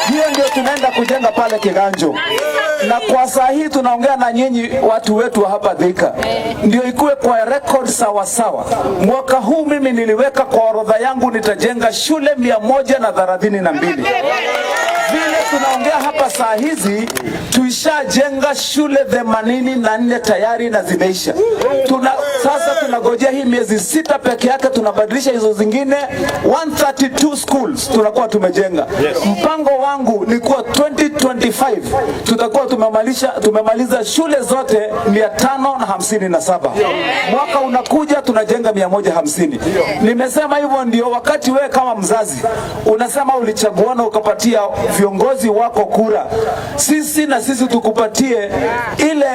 Hiyo ndio tunaenda kujenga pale Kiganjo, na kwa saa hii tunaongea na nyinyi watu wetu wa hapa Thika, ndio ikuwe kwa record sawa sawa. Mwaka huu mimi niliweka kwa orodha yangu nitajenga shule 132. Vile tunaongea hapa saa hizi tuishajenga shule 84 tayari na zimeisha. Sasa tunagojea hii miezi 6 peke yake, tunabadilisha hizo zingine 132 schools tunakuwa tumejenga. Mpango wangu ni kuwa 2025 tutakuwa tumemaliza shule zote 557. Mwaka unakuja tunajenga 150. Nimesema hivyo ndio wakati wewe kama mzazi unasema ulichaguana ukapatia viongozi wako kura, sisi na sisi tukupatie ile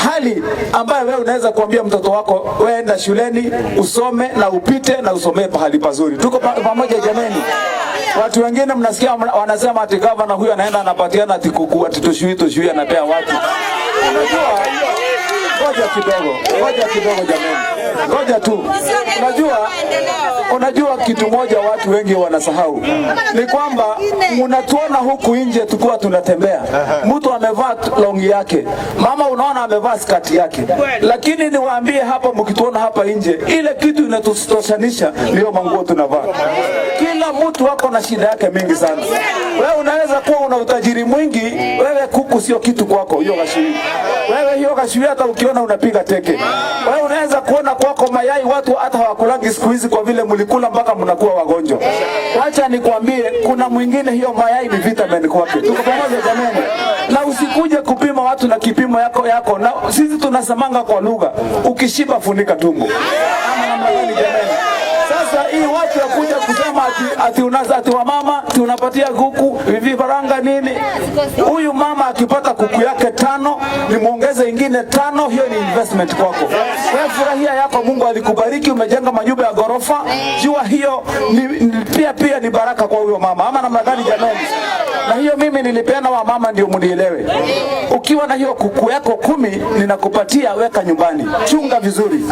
hali ambayo wewe unaweza kuambia mtoto wako, wewe enda shuleni usome na upite na usomee pahali pazuri. Tuko pamoja jameni? Watu wengine mnasikia wanasema ati gavana huyu anaenda anapatiana ati kuku, ati tushui tushui anapea watu. Unajua, ngoja kidogo, ngoja kidogo jameni, ngoja tu. Unajua kitu moja watu wengi wanasahau ni kwamba mnatuona huku nje tukiwa tunatembea, mtu amevaa longi yake, mama unaona amevaa skati yake, lakini niwaambie hapa, mkituona hapa nje, ile kitu inatutoshanisha ndio manguo tunavaa. Kila mtu ako na shida yake mingi sana. Wewe unaweza kuwa una utajiri mwingi, wewe kuku sio kitu kwako, hiyo kashui. Wewe hiyo kashui hata ukiona unapiga teke. Wewe unaweza kuona kwako mayai watu hata hawakulangi siku hizi kwa vile mlikula mpaka mnakuwa wagonjwa. Wacha nikwambie, kuna mwingine hiyo mayai ni vitamin kwake. Tuko pamoja jameni? Na usikuje kupima watu na kipimo yako yako, na sisi tunasemanga kwa lugha, ukishiba funika tumbo. Ama namna gani jameni? Sasa hii watu ya kuja kusema ati unaza ati wamama ati unapatia kuku vifaranga nini? Huyu mama akipata kuku yake tano ni muongeze ingine tano, hiyo ni investment kwako. Wewe furahia yako, Mungu alikubariki, umejenga manyumba ya ghorofa, jua hiyo ni pia ni baraka kwa huyo mama, ama namna gani jameni? Na hiyo mimi nilipeana wa mama ndio mnielewe. Ukiwa na hiyo kuku yako 10 ninakupatia, weka nyumbani, chunga vizuri.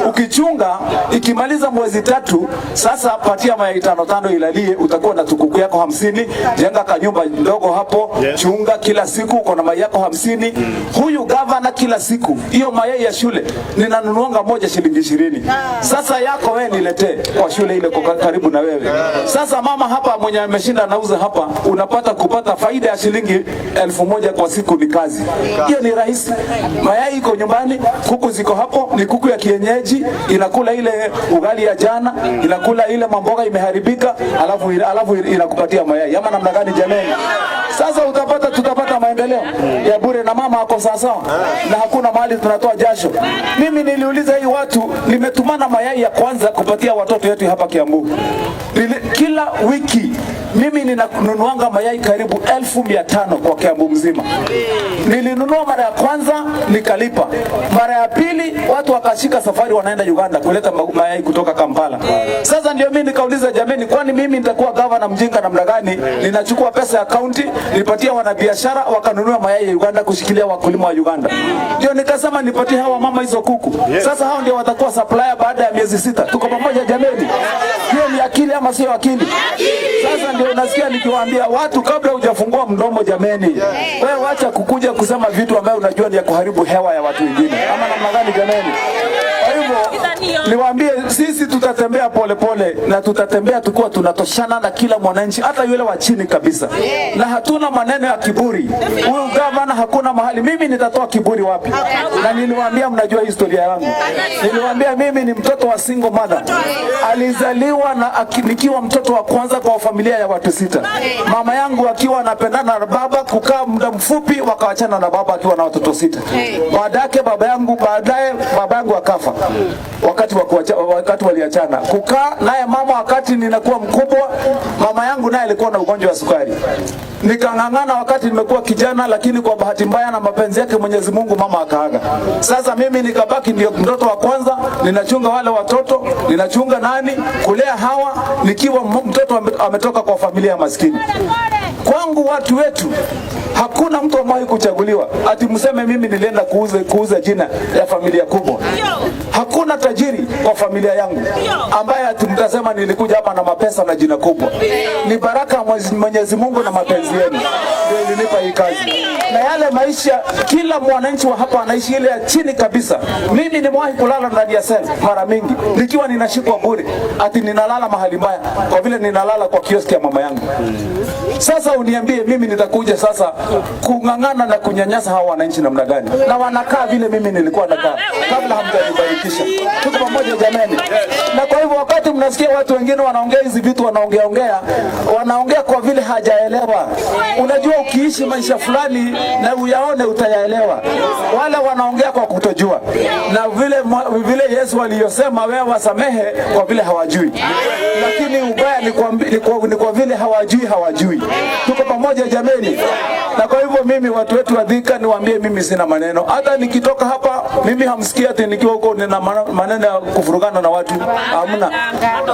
Ukichunga ikimaliza mwezi 3, sasa patia mayai tano tano ilalie, utakuwa na tukuku yako 50. Jenga kanyumba ndogo hapo, chunga kila siku, uko na mayai yako 50. Huyu gavana kila siku hiyo mayai ya shule ninanunuanga moja shilingi 20. Sasa yako wewe niletee kwa shule ile kwa karibu na wewe. Sasa mama hapa mwenye ameshinda anauza hapa, unapata kupata faida ya shilingi 1000 kwa siku, ni kazi hiyo, ni rahisi. Mayai iko nyumbani, kuku ziko hapo, ni kuku ya kienyeji, inakula ile ugali ya jana, inakula ile mamboga imeharibika, alafu inakupatia mayai. Ama namna gani jameni? Sasa tutapata maendeleo ya bure na mama ako sawa sawa, na hakuna mahali tunatoa jasho. Mimi niliuliza hii watu, nimetumana mayai ya kwanza kupatia watoto wetu hapa Kiambu. Kila wiki mimi ninanunuanga mayai karibu 500,000 kwa Kiambu mzima. Nilinunua mara ya kwanza nikalipa, mara ya pili watu wakashika safari wanaenda Uganda kuleta mayai kutoka Kampala. Sasa ndio mimi nikauliza, jameni, kwani mimi nitakuwa gavana mjinga namna gani? Ninachukua pesa ya kaunti nipatie wanabiashara wakanunua mayai ya Uganda kushikilia wakulima wa Uganda. Ndio nikasema nipatie hawa mama hizo kuku. Sasa hao ndio watakuwa supplier baada ya miezi 6. Tuko pamoja jameni? Hiyo ni akili ama sio akili? Sasa ndio nasikia nikiwaambia watu, kabla hujafungua mdomo jameni, wewe wacha kukuja kusema vitu ambavyo unajua ni ya kuharibu hewa ya watu wengine, ama namna gani jameni? Kwa hivyo niwaambie, sisi tutatembea polepole na tutatembea tukiwa tunatoshana na kila mwananchi, hata yule wa chini kabisa, na hatuna maneno ya kiburi. Huyu gavana hakuna mahali mimi nitatoa kiburi wapi? Na niliwaambia, mnajua historia yangu, niliwaambia mimi ni mtoto wa single mother, alizaliwa na nikiwa mtoto wa kwanza kwa familia ya watu 6. Mama yangu akiwa anapendana na baba, kukaa muda mfupi wakawachana na baba akiwa na watoto 6. Baadaye baba yangu, baadaye baba yangu akafa wakati waliachana. Kukaa naye mama wakati ninakuwa mkubwa, mama yangu naye alikuwa na ugonjwa wa sukari. Nikang'ang'ana wakati nimekuwa kijana, lakini kwa bahati mbaya na mapenzi yake Mwenyezi Mungu mama akaaga. Sasa mimi nikabaki ndio mtoto wa kwanza, ninachunga wale watoto, ninachunga nani, kulea hawa, nikiwa mtoto ametoka kwa familia maskini. Kwangu watu wetu hakuna mtu amewahi kuchaguliwa ati mseme mimi nilienda kuuza jina ya familia kubwa. Hakuna tajiri kwa familia yangu ambaye ati mtasema nilikuja hapa na mapesa na jina kubwa. Ni baraka ya Mwenyezi Mungu na mapenzi yenu ndio ilinipa hii kazi. Na yale maisha kila mwananchi wa hapa anaishi ile ya chini kabisa. Mimi nimewahi kulala ndani ya cell mara mingi nikiwa ninashikwa bure, ati ninalala mahali mbaya kwa vile ninalala kwa kioski ya mama yangu. Sasa uniambie mimi nitakuja sasa kung'ang'ana na kunyanyasa hawa wananchi namna gani? Na wanakaa vile mimi nilikuwa nakaa kabla hamjanibarikisha. Tuko pamoja jameni? Na kwa hivyo wakati mnasikia watu wengine wanaongea hizi vitu, wanaongea ongea, wanaongea kwa vile hajaelewa. Unajua, ukiishi maisha fulani na uyaone utayaelewa. Wale wanaongea kwa kutojua, na vile Yesu aliyosema, wewe wasamehe kwa vile hawajui, lakini ubaya ni kwa vile hawajui. Tuko pamoja jameni? Na kwa hivyo mimi, watu wetu wa Thika, niwaambie mimi sina maneno. Hata nikitoka hapa mimi hamsikii ati nikiwa huko nina maneno ya kuvurugana na watu, hamna.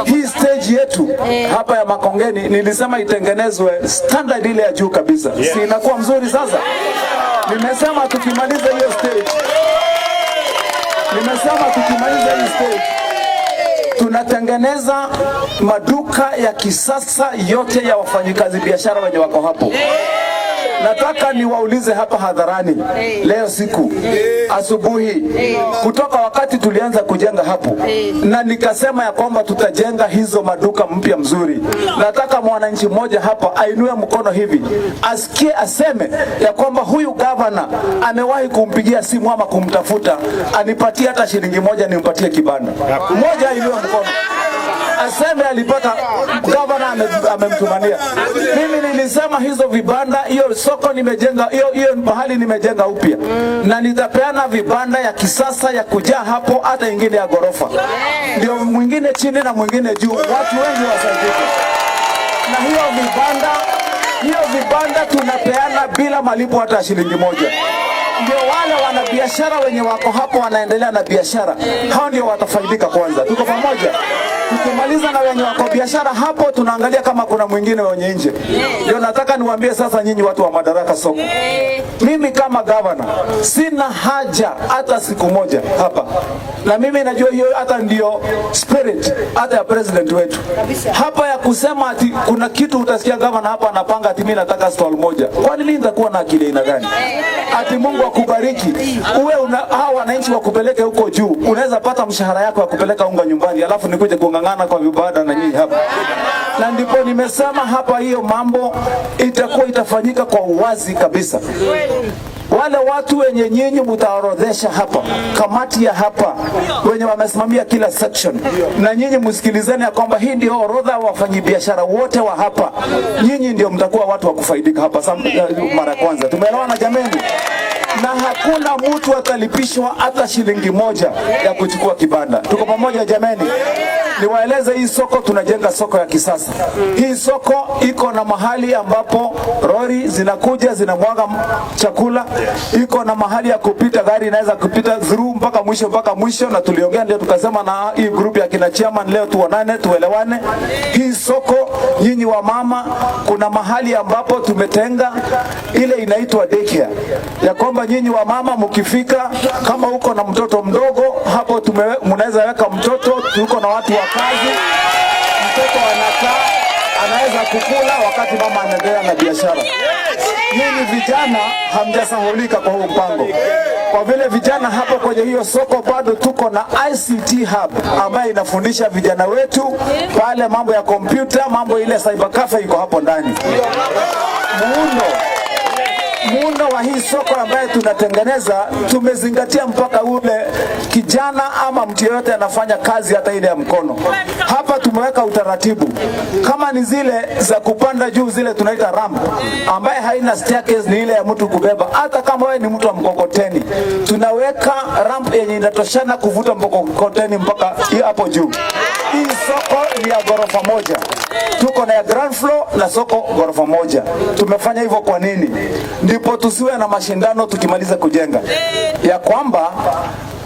Hii stage yetu hapa ya Makongeni nilisema itengenezwe standard ile ya juu kabisa, si inakuwa mzuri sasa? Nimesema tukimaliza hiyo stage, nimesema tukimaliza hii stage tunatengeneza maduka ya kisasa yote ya wafanyikazi biashara wenye wako hapo. Nataka niwaulize hapa hadharani leo siku asubuhi, kutoka wakati tulianza kujenga hapo, na nikasema ya kwamba tutajenga hizo maduka mpya mzuri. Nataka mwananchi mmoja hapa ainue mkono hivi, asikie, aseme ya kwamba huyu gavana amewahi kumpigia simu ama kumtafuta anipatie hata shilingi moja nimpatie kibanda moja. Ainue mkono aseme alipata gavana amemtumania. Mimi nilisema hizo vibanda, hiyo soko nimejenga, hiyo mahali nimejenga upya, na nitapeana vibanda ya kisasa ya kujaa hapo, hata ingine ya ghorofa, ndio mwingine chini na mwingine juu, watu wengi wasaidike. Na hiyo vibanda tunapeana bila malipo hata shilingi moja. Ndio wale wanabiashara wenye wako hapo wanaendelea na biashara, hao ndio watafaidika kwanza. Tuko pamoja? Tukimaliza na wenye wako biashara hapo, tunaangalia kama kuna mwingine wenye nje. Ndio nataka niwaambie sasa, nyinyi watu wa Madaraka Soko, mimi kama gavana sina haja hata siku moja hapa, na mimi najua hiyo hata ndio spirit hata ya president wetu hapa ya kusema ati kuna kitu utasikia gavana hapa anapanga ati mimi nataka stall moja. Kwani mimi nitakuwa na akili aina gani? Ati Mungu akubariki uwe una, hawa wananchi wakupeleke huko juu, unaweza pata mshahara yako ya kupeleka unga nyumbani, alafu nikuje kung'ang'ana kwa vibanda na nyinyi hapa. Na ndipo nimesema hapa, hiyo mambo itakuwa itafanyika kwa uwazi kabisa. Wale watu wenye nyinyi mtaorodhesha hapa, kamati ya hapa wenye wamesimamia kila section, na nyinyi msikilizeni ya kwamba hii ndio orodha ya wafanyabiashara wote wa hapa. Nyinyi ndio mtakuwa watu wa kufaidika hapa mara ya kwanza. Tumeelewana jameni? Na hakuna mtu atalipishwa hata shilingi moja ya kuchukua kibanda. Tuko pamoja jameni? Niwaeleze, hii soko tunajenga soko ya kisasa. Hii soko iko na mahali ambapo lori zinakuja zinamwaga chakula, iko na mahali ya kupita, gari inaweza kupita through mpaka mwisho, na tuliongea ndio tukasema na hii group ya kina chairman leo tuonane, tuelewane. Hii soko nyinyi wa mama, kuna mahali ambapo tumetenga ile inaitwa daycare, ya kwamba nyinyi wa mama mkifika, kama uko na mtoto mdogo hapo, mnaweza weka mtoto, tuko na watu wa kazi, mtoto anakaa anaweza kukula wakati mama anaendelea na biashara. Nyinyi vijana hamjasahulika kwa huu mpango, kwa vile vijana hapo kwenye hiyo soko bado tuko na ICT hub ambayo inafundisha vijana wetu pale mambo ya kompyuta, mambo ile cyber cafe iko hapo ndani. Muundo wa hii soko ambaye tunatengeneza tumezingatia mpaka ule kijana ama mtu yeyote anafanya kazi hata ile ya mkono. Hapa tumeweka utaratibu, kama ni zile za kupanda juu, zile tunaita ramp, ambaye haina staircase, ni ile ya mtu kubeba. Hata kama wewe ni mtu wa mkokoteni, tunaweka ramp yenye inatoshana kuvuta mkokoteni mpaka hapo juu. Hii soko ni ya ghorofa moja, tuko na ya ground floor na soko ghorofa moja. Tumefanya hivyo kwa nini? Ndipo tusiwe na mashindano tukimaliza kujenga, ya kwamba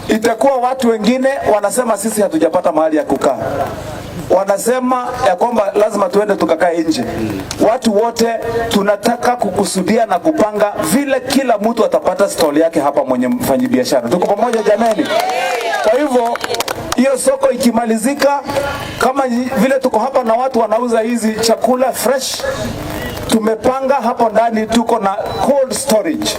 itakuwa watu wengine wanasema sisi hatujapata mahali ya kukaa. Wanasema ya kwamba lazima tuende tukakae nje. Watu wote tunataka kukusudia na kupanga vile kila mtu atapata stall yake hapa, mwenye mfanyibiashara. Tuko pamoja, jameni? Kwa hivyo hiyo soko ikimalizika, kama vile tuko hapa na watu wanauza hizi chakula fresh, tumepanga hapo ndani tuko na cold storage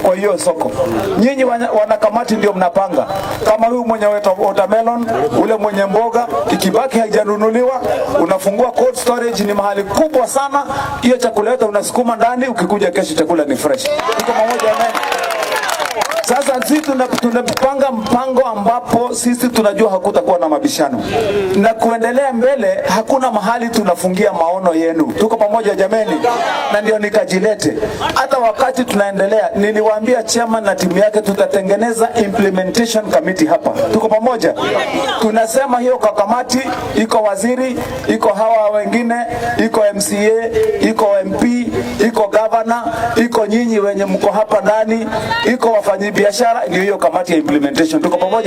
kwa hiyo soko. Nyinyi wanakamati ndio mnapanga, kama huyu mwenye watermelon, ule mwenye mboga, ikibaki haijanunuliwa, unafungua cold storage. Ni mahali kubwa sana, hiyo chakula yote unasukuma ndani, ukikuja kesho chakula ni fresh. Tuko pamoja, amen. Sasa sisi tunapanga mpango ambapo sisi tunajua hakutakuwa na mabishano na kuendelea mbele. Hakuna mahali tunafungia maono yenu. Tuko pamoja, jameni, na ndio nikajilete. Hata wakati tunaendelea, niliwaambia chairman na timu yake tutatengeneza implementation committee hapa. Tuko pamoja. Tunasema hiyo kwa kamati iko waziri, iko hawa wengine, iko MCA, iko MP, iko governor, iko nyinyi wenye mko hapa ndani, iko wafanyi biashara, ndio hiyo kamati ya implementation. Tuko pamoja.